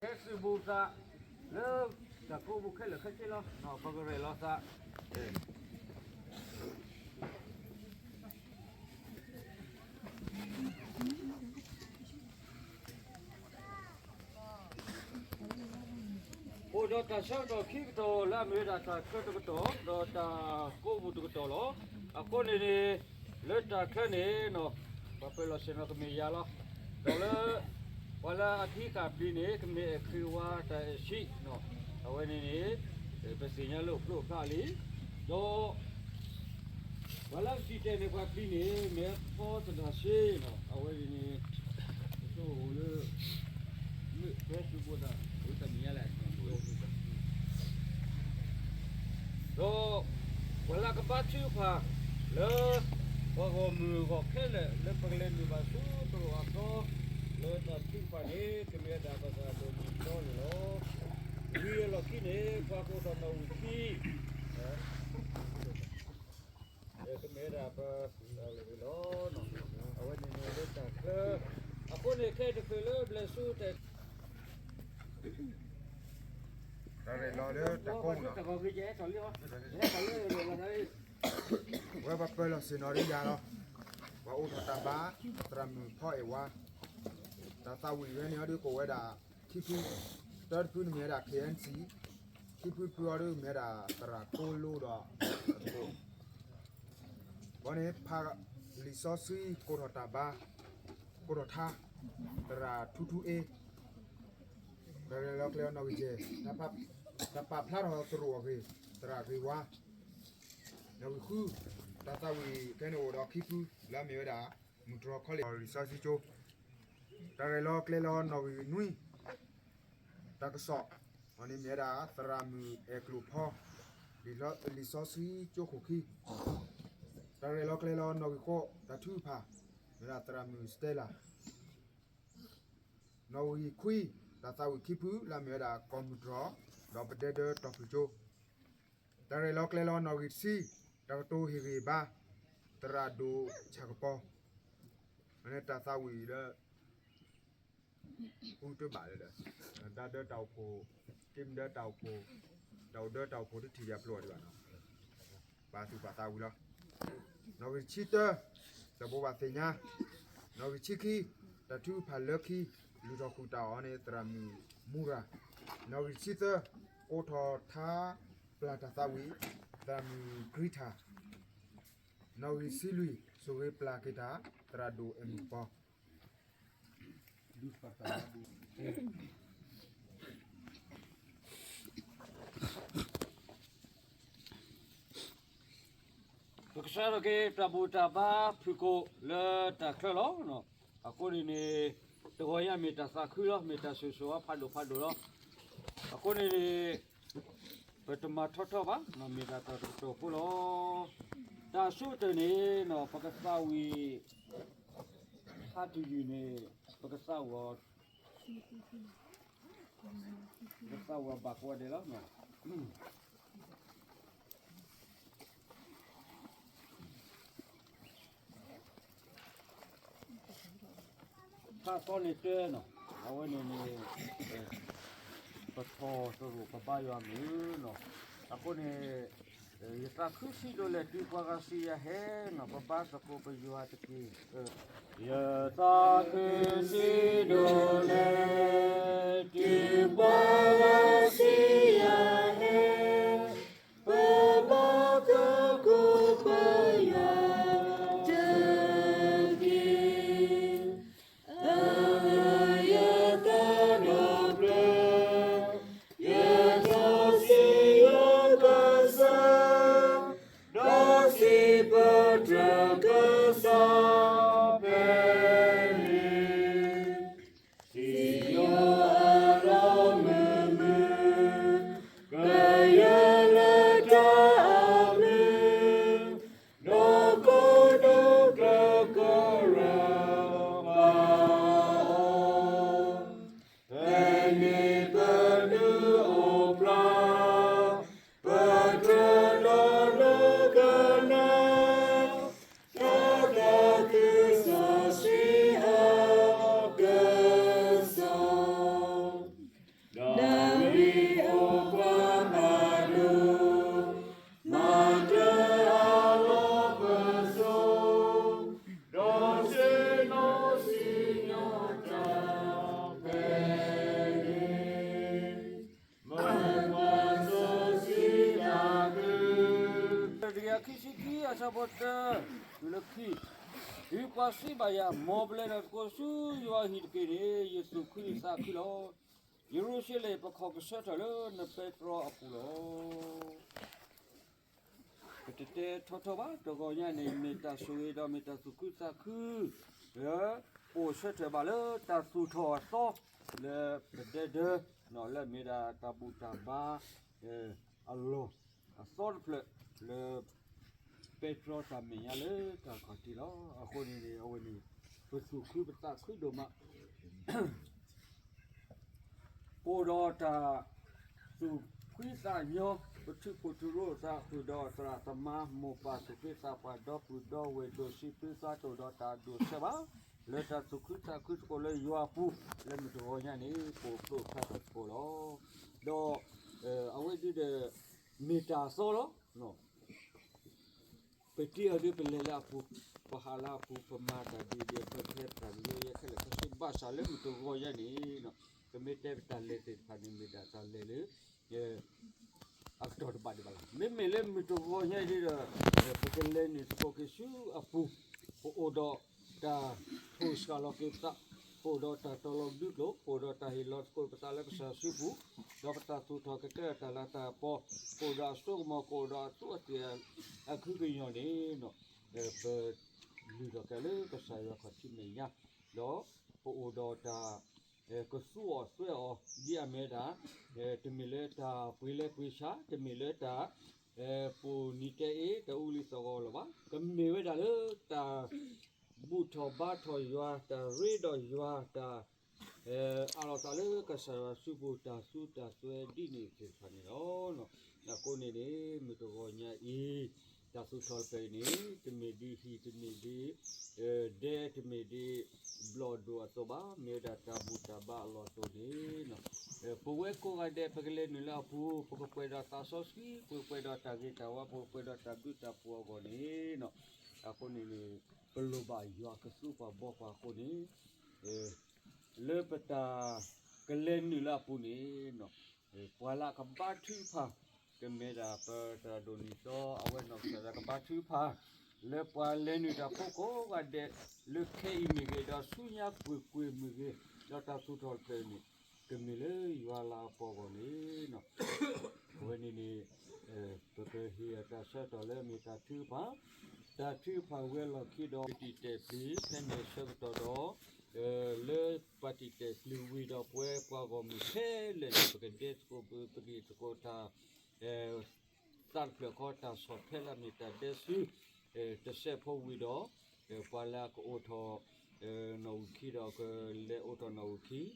ဟဲစံးဘျုးသး လၢတၢ်ကိးပူၤခဲလၢာ်ခဲဆ့လီၤ. ပကရဲၣ်လီၤသး အိၣ်ဒီးတၢ်ဆၢကတီၢ်ခံကတီၢ် လၢအမ့ၢ်ဝဲဒၣ်တၢ်ချၢတကတီၢ် ဒီးတၢ်ကိးပူၤတကတီၢ်လီၤ. အဃိန့ၣ်န့ၣ် လၢတၢ်ချၢန့ၣ် ပှၤပၢၤလီၢ်ဆ့ၣ်နီၤကမ့ၢ်ယၤလီၤ. ဒီးလၢ ပှၤလၢအဟံးဃာ်ပျံၤန့ၣ် ကမ့ၢ်အဲၣ်ခ့ဝါတၢ်အဲၣ်ဆံး, အဝဲန့ၣ်န့ၣ် ပသ့ၣ်ညါလၢအိၣ်ဖျိဖျါလံ. ဒီး ပှၤလၢအစံၣ်တဲၤန့ၢ်ပှၤပျံၤန့ၣ် မ့ၢ်အဖီသဒၣ်စ့, အဝဲန့ၣ်န့ၣ် ပကအိၣ်လၢ မ့ၢ်ဖဲသုးဘိတၢ် ဝံတၢ်မဲာ်ညါလဲၣ် ဒီး ပှၤလၢအကဘါထုကဖၣ်လၢ ပှၤဂီၢ်မုၢ်အဂီၢ်ခဲလၢာ် လၢပကလဲၤနုာ်ဘၣ်ဆူသရိာ်အသီ လၢတၢ်ထုကဖၣ်န့ၣ် ကမ့ၢ်ဝဲဒၣ်ပသရၣ်ဒိၣ်မုၣ်တီန့ၣ်လီၤ. ဝံၤအလီၢ်ခံန့ၣ် ပှၤကအိၣ်ထီၣ်နီၣ်ဂံၢ်ခံ ကမ့ၢ်ဝဲဒၣ်ပသရၣ်ဒိၣ်လီၤ. အဝဲန့ၣ်န့ၣ်လၢတၢ်ချၢ အဃိန့ၣ် ခဲအံၤတချုးလၢဘျဲၣ်ဆူတၢ် တၢ်ရဲၣ်လီၤလၢတၢ်ကိးပူၤနီၤ, ဝဲပှၤပၢၤလီၢ်ဆ့ၣ်နီၤဒ်ယၤလီၤ. ပှၤအိၣ်ထီၣ်တၢ်ဘါ သရၣ်မုၣ်ဖီအဲၣ်ဝါ, တၢ်သးဝံၣ်ဝဲန့ၣ်အီၤဒ်ကိးဝဲဒၣ် ခံဖု, တၢတဖုန့ၣ်မ့ၢ်ဝဲဒၣ် ခ့ၣ်အဲၣ်စံၣ်, ခံဖုတဖုအီၤဒ်မ့ၢ်ဝဲဒၣ်သရၣ်ကိလိဒီး အသကိး ဘီန့ၣ် ဖးလံာ်စီဆှံကိးထီၣ်တၢ်ဘါ, ကိးထီၣ်ထါ, သရၣ်ထူထူအ့, တၢ်ရဲၣ်လီၤကျဲၤလီၤနီၣ်ဂံၢ်ယဲၢ်, တၢ်ပာ်ဖျါထီၣ်သရိာ်အဂ့ၢ်, သရၣ်ဂ့ၤဝါ, နီၣ်ဂံၢ်ဃု, တၢ်သးဝံၣ်ခဲန့ၣ်အိၣ်ဒီးခံဖု လၢအမ့ၢ်ဝဲဒၣ် မုၢ်တြီၢ်ခီလ့ၣ် လံာ်စီဆှံကၠိ, တၢ်ရဲၣ်လီၤကျဲၤလီၤနီၣ်ဂံၢ်နွံ, တၢ်ကစီၣ်, အန့ၣ်မ့ၢ်ဝဲဒၣ် သရၣ်မုၣ်အဲၣ်ကျိာ်ဖီ, လံာ်စီဆှံကၠိခိၣ်ခံ, တၢ်ရဲၣ်လီၤကျဲၤလီၤနီၣ်ဂံၢ်ဃိး, တၢ်ထုကဖၣ်, မ့ၢ်ဝဲဒၣ်သရၣ်မုၣ်စတဲလၣ်, နီၣ်ဂံၢ်ခွံ, တၢ်သးဝံၣ်ခံဖု လၢအမ့ၢ်ဝဲဒၣ်ကီၢ်မုၢ်တြီၢ် ဒီးပဒဲဒၢတီၢ်ဖုၣ်ကၠိ, တၢ်ရဲၣ်လီၤကျဲၤလီၤနီၣ်ဂံၢ်တဆံ, တၢ်ကတိၤဟ့ၣ်ဂံၢ်ဘါ, သရၣ်ဒိၣ်ဆၣ်ကပီၤ, မ့ၢ်တၢ်သးဝံၣ်လၢ ပူတဘၣ်လၢဒီး တၢ်ဒၢတၢ်အိၣ်ဖှိၣ်, တံၤမဒၢတၢ်အိၣ်ဖှိၣ်, တၢ်အိၣ်ဒၢတၢ်အိၣ်ဖှိၣ်တထံၣ်ယၤပျိာ်ဒံးဘၣ်နီၤ, ပာ်သူၣ်ပာ်သးဝံၤလီၤ. နီၣ်ဂံၢ်တဆံတၢ, တၢ်ဘိးဘၣ်သ့ၣ်ညါ, နီၣ်ဂံၢ်တဆံခံ, တၢ်ထုကဖၣ်လၢခံ, လုၢ်ထီၣ်ဃုာ်တၢ်အီၤန့ၣ် သရၣ်မုၣ်မူရၤ, နီၣ်ဂံၢ်တဆံသၢ, ကိးထီၣ်ထါပျၢ်တၢ်သးဝံၣ်, သရၣ်မုၣ်ကြံထၣ်, နီၣ်ဂံၢ်တဆံလွံၢ်, ဆိၣ်ဂ့ၤပျၢ်က့ၤတၢ် သရၣ်ဒိၣ်အဲၣ်မုၢ်ပီ ပကစးထီၣ်က့ၤ တၢ်ဘူၣ်တၢ်ဘါဖုၣ်ကိာ်လၢတၢ်ချၢလီၤ. အဃိန့ၣ်န့ၣ် တဂီၤညါမ့ၢ်တၢ်သးခုလီၤ, မ့ၢ်တၢ်ဆိၣ်ဂ့ၤဆိၣ်ဝါဖးဒိၣ်ဖးဒိၣ်လီၤ. အဃိန့ၣ်န့ၣ် ပတမၤထီထီဘၣ်, မ့ၢ်ဒၣ်တၢ်တကတီၢ်ဖိလီၤ. တၢ်အဆိကတၢၢ်န့ၣ် ပကသးဝံၣ် ဟါတယုၢ်န့ၣ် ပကသးဝံၣ် ပကသးဝံၣ်ဘၣ်ကိးဂၤဒဲးလီၤ. ထါသီန့ၣ်တဲနီၤ, အဝဲန့ၣ်န့ၣ် ပထီၣ်သရိာ်ပဘါယွၤမုၢ်နီၤ, အဃိန့ၣ် ယသးခုဆံးဒိၣ်လဲၣ် တုၤပှၤဂၤစံးယၤဟဲနီၤ, ပဘါသကိးပယွၤတက့ၢ်. ယသးခုဆံးဒိၣ်လဲၣ် တုၤပှၤဂၤစံးယၤဟဲ, ပဘါသကိးပယွၤတက့ၢ်. အၢ ယသးဒီဖျၢၣ်, ယထီၣ်စံးယွၤကစၢ်, ဒီးစံးပတြၢၤကစၢ်ဖဲန့ၣ်, စံးယွၤအလီၢ် ခံ, တုၤပှၤစံးဘၣ်ယၤ, မ်ပလဲၤထီၣ်သကိးဆူယွၤအဟံၣ်တက့ၢ်န့ၣ်, ယသူၣ်ခုယသးခုလီၤ. ယရူၤၡလ့ၣ်, ပခီၣ်ကဆၢထၢၣ်လၢနပဲတြီအပူၤလီၤ. ပတတဲထီထီဘၣ်, တဂီၤညါန့ၣ် မ့ၢ်တၢ်ဆိၣ်ဂ့ၤဒီးမ့ၢ်တၢ်သူၣ်ခုသးခု လၢပအိၣ်ဆၢထၢၣ်ဘၣ်လၢတၢ်သူၣ်ထီၣ်အသီ လၢပဒဲဒၢ လၢမ့ၢ်ဒၣ်တၢ်ဘူၣ်တၢ်ဘါ အလီၢ်အသီတဖျၢၣ် လၢ ပဲတြီတၢ်မဲာ်ညါလၢတၢ်ခီၣ်ထံးလီၤ. အဃိန့ၣ်န့ၣ် အဝဲန့ၣ် ပသူၣ်ခုပသးခုဒိၣ်မး ပအိၣ်ဒီးတၢ်သူၣ်ဖှံသးညီ, ပထုးဖှိၣ်ထုးရိသးဃုာ်ဒီးသရၣ်သမါမိၢ်ပၢ်သူၣ်က့သးပှၢ်ဒီပုၢ်ဒီဝဲၢ်ဒိၣ်ဆံးသုသးတအိၣ်ဒီးတၢ်အဒိၣ်အဆၢဘၣ်, လၢတၢ်သူၣ်ခုသးခုသကိးလၢယွၤအပူၤ, လၢမုၢ်တဂီၤညါန့ၣ် ပအိၣ်ဖျိဖျါထီၣ်သကိးလီၤ. ဒီး အဝဲဒုဒီး မ့ၢ်တၢ်အသီလီၤ. ပထံၣ်အီၤဒ်ပလဲၤလၢအပူၤ, ပဟးလၢအပူၤ, ပမၤတၢ်ဒ်ဒ် ပဖဲပတၢ်မံၤယဲခဲလၢာ်ခဲဆ့ ဘၣ်ဆၣ်လၢမုၢ်တဂီၤညါန့ၣ်, ပမ့ၢ်တဲပတၢ်လဲၤသ့ၣ်တဖၣ်န့ၣ် မ့ၢ်ဒၣ်တၢ်လဲၤလၢ အကတီၢ်တဘၣ်ဒံးဘၣ်လီၤ. မ့မ့ၢ်လၢမုၢ်တဂီၤညါဒ်ဒီး ပကလဲၤနုာ်သကိးက့ၤဆူအပူၤ, ပအိၣ်ဒီးတၢ်ထိၣ်စှၤလီၤက့ၤပသး, ပအိၣ်ဒီးတၢ်တီၤလီၤဒုကျိာ်, ပအိၣ်ဒီးတၢ်ဟ့ၣ်လီၤသကိးပသးလၢကစၢ်စုပူၤ, ဒီးပတၢ်သူၣ်ထီၣ်ကတၢၢ်တၢ်လၤတၢ်ကပီၤ, ပအိၣ်ဒီးအစိကမီၤ, ပအိၣ်ဒီးအသူးအသ့ၣ် အခုကညီၤန့ၣ်, ပလုၢ်ထီၣ်က့ၤလၢကစၢ်ယွၤခီၣ်ထံးမဲာ်ညါ, ဒီးပအိၣ်ဒီးတၢ် ကသူအီၤစွဲအီၤ ဒ်အမ့ၢ်ဒၣ်, တမ့ၢ်လၢတၢ်ပှ့ၤလဲပှ့ၤဆါ, တမ့ၢ်လၢတၢ် ပိာ်နံၤတဲအ့ တၢ်အူလံသီၣ်ဂီၤလီၤဘၣ်. ကမ့ၢ်ဝဲဒၣ်လၢတၢ်ဘူၣ်ထီၣ်ဘါထီၣ်ယွၤ, တၢ်ရ့ဒီးယွၤ, တၢ် အးလီၤသးလၢကစၢ်ယွၤစုပူၤ တၢ်သူတၢ်စွဲဒ်န့ၣ်သ့ၣ်တဖၣ်န့ၣ်လီၤ. အဃိန့ၣ်န့ၣ် မုၢ်တဂီၤညါအံၤ တၢ်သူၣ်ထီၣ်တဖျၢၣ်အံၤန့ၣ် တမ့ၢ်ဒ်ဟံၣ်, တမ့ၢ်ဒ် ဒဲ, တမ့ၢ်ဒ်ဘျီၣ်ဒိၣ်အသိးဘၣ်, မ့ၢ်ဝဲဒၣ်တၢ်ဘူၣ်တၢ်ဘါအလီၢ်အသိးန့ၣ်, ပဝဲကိးဂၤဒဲး ပကလဲၤနုာ်လၢအပူၤ, ပကပှဲၤဒီးသးစီဆှံ, ပကပှဲၤဒီးတၢ်ဂ့ၤတၢ်ဝါ, ပကပှဲၤဒီးတၢ်ဘျုးတၢ်ဖှိၣ်အဂီၢ်န့ၣ်, အဃိန့ၣ်န့ၣ် ပလိၣ်ဘၣ်ယွၤကသူပှၤဘီပှၤအဃိန့ၣ် လၢပတၢ်ကလဲၤနုာ်လၢအပူၤန့ၣ်, ပှၤလၢအကဘါထုကဖၣ်, ကမ့ၢ်ဒၣ်ပသရၣ်ဒိၣ်နံၤသီ အဝဲနီၢ်ကစၢ်ဒၣ်ကဘါထုကဖၣ်, လၢပှၤလဲၤနုာ်တၢ်ဖိကိးဂၤဒဲး, လၢခဲအံၤမ့ၢ်ဂ့ၤ, ဒီးဆူညါကွ့ၢ်ကွ့ၢ်မ့ၢ်ဂ့ၤ, ဒီးတၢ်သူၣ်ထီၣ်တဖျၢၣ်န့ၣ် ကမ့ၢ်လၢယွၤလၤကပီၤအဂီၢ်န့ၣ် အဝဲန့ၣ်န့ၣ် ပကဟ့ၣ်အတၢ်ဆၢကတီၢ်လၢအမ့ၢ်တၢ်ထုကဖၣ်, တၢ်ထုကဖၣ်ဝံၤအလီၢ်ခံဒီး ပတံာ်တဲာ်ပျံၤ ဖဲန့ၣ်အဆၢကတီၢ်ဒီး လၢပတံာ်တဲာ်ပျံၤဝံၤဒီး ပဝဲပှၤဂီၢ်မုၢ်ခဲလၢာ်န့ၣ် ပကဒဲသကိး ပဂ့ၢ်သကိးတၢ် သးတဖျၢၣ်ဃီ တၢ်ဆီၣ်ထွဲလၢအမ့ၢ်တၢ်ဒဲစု တစဲးဖိဝံၤဒီး ပှၤလၢအကအိးထီၣ် နီၣ်ဂံၢ်ခံဒီးကလဲၤအိးထီၣ်နီၣ်ဂံၢ်ခံ, ဒီး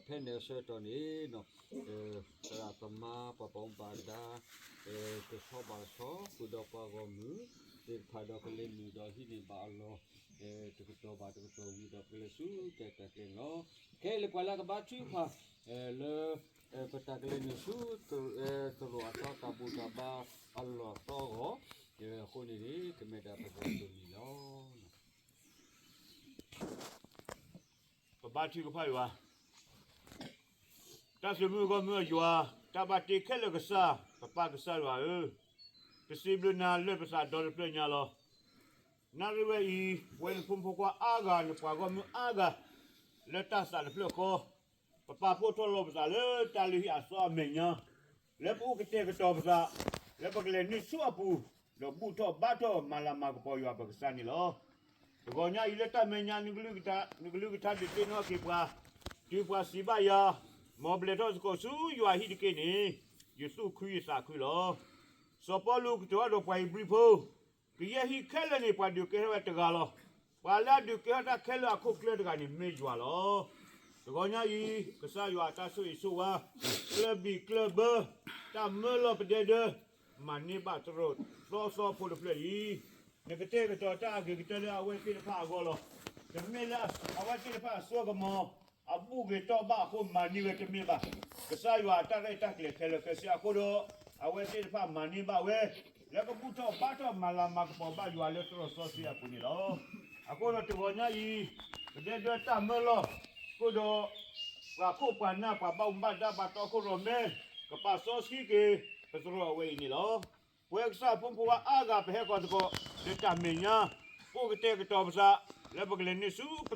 ဖဲန့ၣ်အဆၢကတီၢ်န့ၣ် သရၣ်သမါ ပှၤဘၣ်မူဘၣ်ဒါ ကဆီဘၣ်ဆီ ဃုာ်ဒီးပှၤဂီၢ်မုၢ်သ့ၣ်တဖၣ်ဒီး ကလဲၤနုာ်ဒီးဟံးန့ၢ်ဘၣ်အလီၢ် တကတီၢ်ဘၣ်တကတီၢ်ဝံၤဒီး ကလဲၤဆူတၢ်တၢ်ကျဲၤန့ၣ်လီၤ. ခဲအံၤလၢပှၤလၢအကဘါထုကဖၣ် လၢ ပတၢ်ကလဲၤနုာ်ဆူ သရိာ်အသီ တၢ်ဘူၣ်တၢ်ဘါအလီၢ်အသီအဂီၢ် အဃိန့ၣ်န့ၣ် ကမ့ၢ်ဒၣ်ပသရၣ်ဒိၣ်နံၤလီၤ. ပဘါထုကဖၣ်ယွၤ, တၢ်သုးမုၢ်ဂီၢ်မုၢ်အယွၤ, တၢ်ဘၣ်တ့ခဲလၢာ်ကစၢ်, ပပၢ်ကစၢ်ယွၤဧၢ, ပစံးဘျုးနၤလၢပသးဒီတဖျၢၣ်ညါလီၤ. နၣ်ရံၣ်ဝဲအံၤ ပဝဲနဖိမုၣ်ဖိခွါအါဂၤ နပှၤဂီၢ်မုၢ်အါဂၤ လၢတၢ်သးတဖျၢၣ်ဃီ ပပာ်ဖှိၣ်ထီၣ်လီၤပသးလၢတၢ်လုၢ်ဟံၣ်အသီအမဲာ်ညါ, လၢပအိၣ်ကတဲာ်ကတီၤပသး, လၢပကလဲၤနုာ်ဆူအပူၤ, ဒီးဘူၣ်ထီၣ်ဘါထီၣ်မၤလၤမၤကပီၤယွၤပကစၢ်န့ၣ်လီၤ. တဂီၤညါအံၤလၢတၢ်မဲာ်ညါ နကလုၢ်ကထါဒုးသ့ၣ်နီၣ်က့ၤပှၤ, တုၤပှၤစံးဘၣ်ယၤ, မ်ပလဲၤထီၣ်သကိးဆူယွၤအဟံၣ်တက့ၢ်န့ၣ်, ယသူၣ်ခုယသးခုလီၤ. စီၤပီလူးကတိၤအါဒီးပှၤဧ့ၤဘြံၤဖိ ကယဲၢ်ဟံၣ်ခဲလၢာ်န့ၣ် ပှၤဒုးကဲထီၣ်ဝဲတဂၤလီၤ. ပှၤလၢအဒုးကဲထီၣ်တၢ်ခဲလၢာ်အခိၣ်ကျၢၢ်တဂၤန့ၣ် မ့ၢ်ယွၤလီၤ. တဂီၤညါအံၤ ကစၢ်ယွၤအတၢ်ဆိၣ်ဂ့ၤဆိၣ်ဝါ, ကျၢၢ်ဘံၣ်ကျၢၢ်ဘၢ, တၢ်မၢလီၤပဒဲဒၢ, မၤန့ၢ်ဘၣ်သရိာ်သီသီဖိတဖျၢၣ်အံၤ, နကတဲာ်ကတီၤတၢ်အဂ့ၤကတၢၢ်လၢအဝဲသ့ၣ်တဖၣ်အဂီၢ်လီၤ. တမ့ၢ်လၢအဝဲသ့ၣ်တဖၣ်အစိကမီၤ အဘူၣ်ဂ့ၤတီၢ်ဘၣ်အဃိမၤန့ၢ်ဝဲတမ့ၢ်ဘၣ်. ကစၢ်ယွၤအတၢ်ရဲၣ်တၢ်ကျဲၤခဲလၢာ်ခဲဆ့အဃိဒီး အဝဲသ့ၣ်တဖၣ်မၤန့ၢ်ဘၣ်ဝဲ လၢကဘူၣ်ထီၣ်ဘါထီၣ်မၤလၤမၤကပီၤဘၣ်ယွၤလၢသရိာ်စီဆှံအပူၤန့ၣ်လီၤ. အဃိဒီးတဂီၤညါအံၤ ပဒဲဒၢတၢ်မၢလီၤ, အဃိဒီး ပှၤခိၣ်ပှၤနၢ်ပှၤဘၣ်မူဘၣ်ဒါဘၣ်တီခိၣ်ရိၣ်မဲ ကပာ်စီဆှံက့ၤ ပသရိာ်အဝဲအံၤန့ၣ်လီၤ. ပဝဲကစၢ်ဖိမုၣ်ဖိခွါအါဂၤပဟဲဃီၤသကိး လၢတၢ်မဲာ်ညါ, ပ ပကတဲာ်ကတီၤပသး လၢပကလဲၤနုာ်ဆူပ